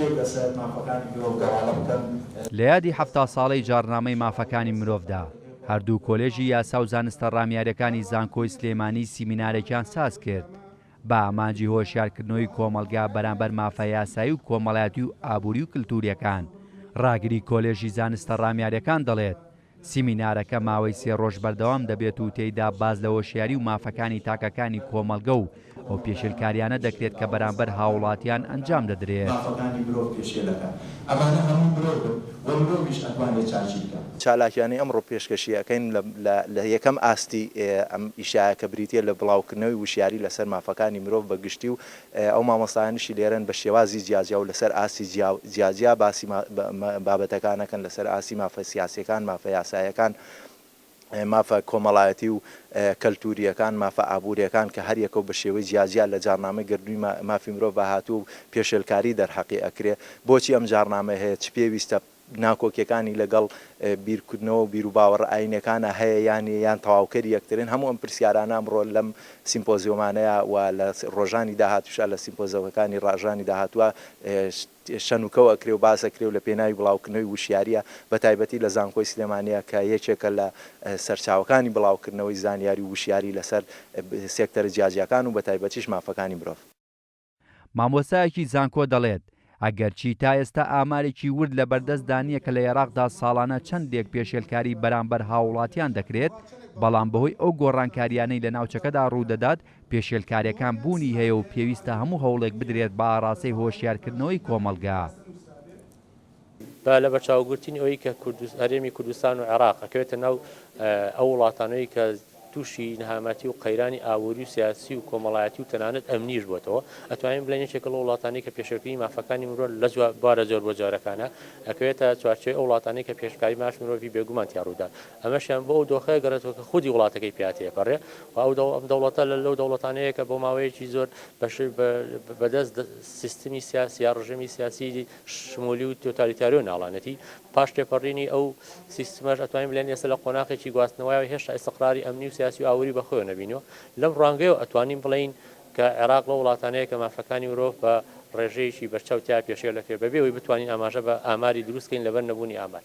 شتێک لەسەر مافەکانی مرۆڤ گەواڵە بکەم. لە یادی 70 ساڵەی جاڕنامەی مافەکانی مرۆڤدا، هەردوو کۆلێژی یاسا و زانستە ڕامیاریەکانی زانکۆی سلێمانی سیمینارێکیان سازکرد بە ئامانجی هۆشیارکردنەوەی کۆمەڵگا بەرامبەر مافە یاسایی و کۆمەڵایەتی و ئابوری و کلتوریەکان. ڕاگری کۆلێژی زانستە ڕامیاریەکان دەڵێت، سیمینارەکە ماوەی سێ ڕۆژ بەردەوام دەبێت و تێیدا باس لە هۆشیاری و مافەکانی تاکەکانی کۆمەڵگە و ئەو پێشێلکاریانە دەکرێت کە بەرامبەر هاوڵاتیان ئەنجام دەدرێت. مافەکانی مرۆڤ پێشێل ئەکات. ئەمانە هەموو مرۆڤن و مرۆڤیش ئەتوانێت چاکی بکا. چالاکیانەی ئەمڕۆ پێشکەشی ئەکەین لە یەکەم ئاستی ئەم ئیشایە کە بریتیە لە بڵاوکردنەوەی وشیاری لەسەر مافەکانی مرۆڤ بە گشتی و ئەو مامۆستایانەشی لێرەن بە شێوازی جیاجیا و لەسەر ئاستی جیاجیا باسی بابەتەکان ئەکەن لەسەر ئاستی مافە سیاسیەکان، مافە یاسایەکان، مافە کۆمەڵایەتی و کەلتورییەکان، مافە ئابورییەکان کە هەر یەکەو بە شێوەی جیاجیا لە جاڕنامەی گەردوونی مافی مرۆڤا هاتووە و پێشێلکاری دەرحەقی ئەکرێ. بۆچی ئەم جاڕنامەیە هەیە؟ چ پێویستە؟ ناکۆکیەکانی لەگەڵ بیرکردنەوە و بیروباوەڕە ئاینیەکانا هەیە یان نیە یان تەواوکەری یەکترن؟ هەموو ئەم پرسیارانە ئەمڕۆ لەم سیمپۆزیۆمانەیا و لە ڕۆژانی داهاتووشا لە سیمپۆزەوەکانی ڕاژانی داهاتووا شەنوکەو ئەکرێ و باس ئەکرێ و لە پێناوی بڵاوکردنەوەی وشیاریە بە تایبەتی لە زانکۆی سلێمانیە کە یەکێکە لە سەرچاوەکانی بڵاوکردنەوەی زانیاری و وشیاری لەسەر سێکتەرە جیاجیاکان و بە تایبەتیش مافەکانی مرۆڤ. مامۆستایەکی زانکۆ دەڵێت، ئەگەرچی تا ئێستا ئامارێکی ورد لەبەردەستدا نییە کە لە ئێراقدا ساڵانە چەندێک پێشێلکاری بەرامبەر هاووڵاتیان دەکرێت، بەڵام بەهۆی ئەو گۆڕانکارییانەی لە ناوچەکەدا ڕوودەدات، پێشێلکارییەکان بوونی هەیە و پێویستە هەموو هەوڵێک بدرێت بە ئاڕاستەی هۆشیارکردنەوەی کۆمەڵگە. بە لەبەرچاوگرتنی ئەوەی کە هەرێمی کوردستان و عێراق ئەکەوێتە ناو ئەو وڵاتانەی کە تووشی نەهامەتی و قەیرانی ئابووری و سیاسی و کۆمەڵایەتی و تەنانەت ئەمنیش بۆتەوە، ئەتوانین بڵێین یەکێکە لەو وڵاتانەی کە پێشێلکردنی مافەکانی مرۆڤ لە بوارە جۆربەجۆرەکانە ئەکەوێتە چوارچێوەی ئەو وڵاتانەی کە پێشکاری مافی مرۆڤی بێگومان تیا ڕوودات. ئەمەشیان بۆ ئەو دۆخە گەڕێتەوە کە خودی وڵاتەکەی پیا تێپەڕێ و ئەو ئەم دەوڵەتە لە لەو دەوڵەتانەیە کە بۆ ماوەیەکی زۆر بەدەست سیستمی سیاسی یا ڕژێمی سیاسی شمولی و تۆتالیتاریۆ ناڵانێتی. پاش تێپەڕینی ئەو سیستمەش ئەتوانین بلێن ئێستا لە قۆناخێکی گواستنەوەیە و هێشتا ئیستقراری ئەمنی و سیاسی و ئابووری بە خۆیەوە نەبینیوە. لەم ڕوانگەیەوە ئەتوانین بڵێین کە عێراق لەو وڵاتانەیە کە مافەکانی مرۆڤ بە ڕێژەیەکی بەرچاو تیا پێشێل دەکرێت بەبێ ئەوەی بتوانین ئاماژە بە ئاماری دروست کەین لەبەر نەبوونی ئامار.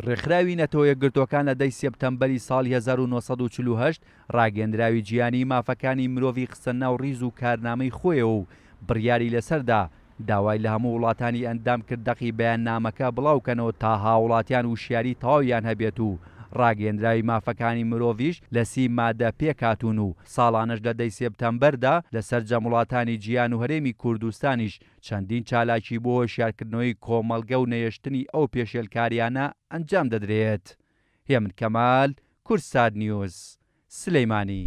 ڕێکخراوی نەتەوە یەکگرتووەکان لە دە ی سێپتەمبەری ساڵی 1948 ڕاگەیەندراوی جیهانیی مافەکانی مرۆڤی خستە ناو ڕیز و کارنامەی خۆیەوە و بڕیاری لەسەر دا، داوای لە هەموو وڵاتانی ئەندام کرد دەقی بەیاننامەکە بڵاوکەنەوە تا هاوڵاتیان وشیاری تەواویان هەبێت و ڕاگەیەندراوی مافەکانی مرۆڤیش لە سی مادە پێکهاتوون و ساڵانەش لە دە ی سێپتەمبەردا لە سەرجەم وڵاتانی جیهان و هەرێمی کوردستانیش چەندین چالاکی بۆ هۆشیارکردنەوەی کۆمەڵگە و نەهێشتنی ئەو پێشێلکاریانە ئەنجام دەدرێت. هێمن کەمال، کوردسات نیوز، سلیمانی.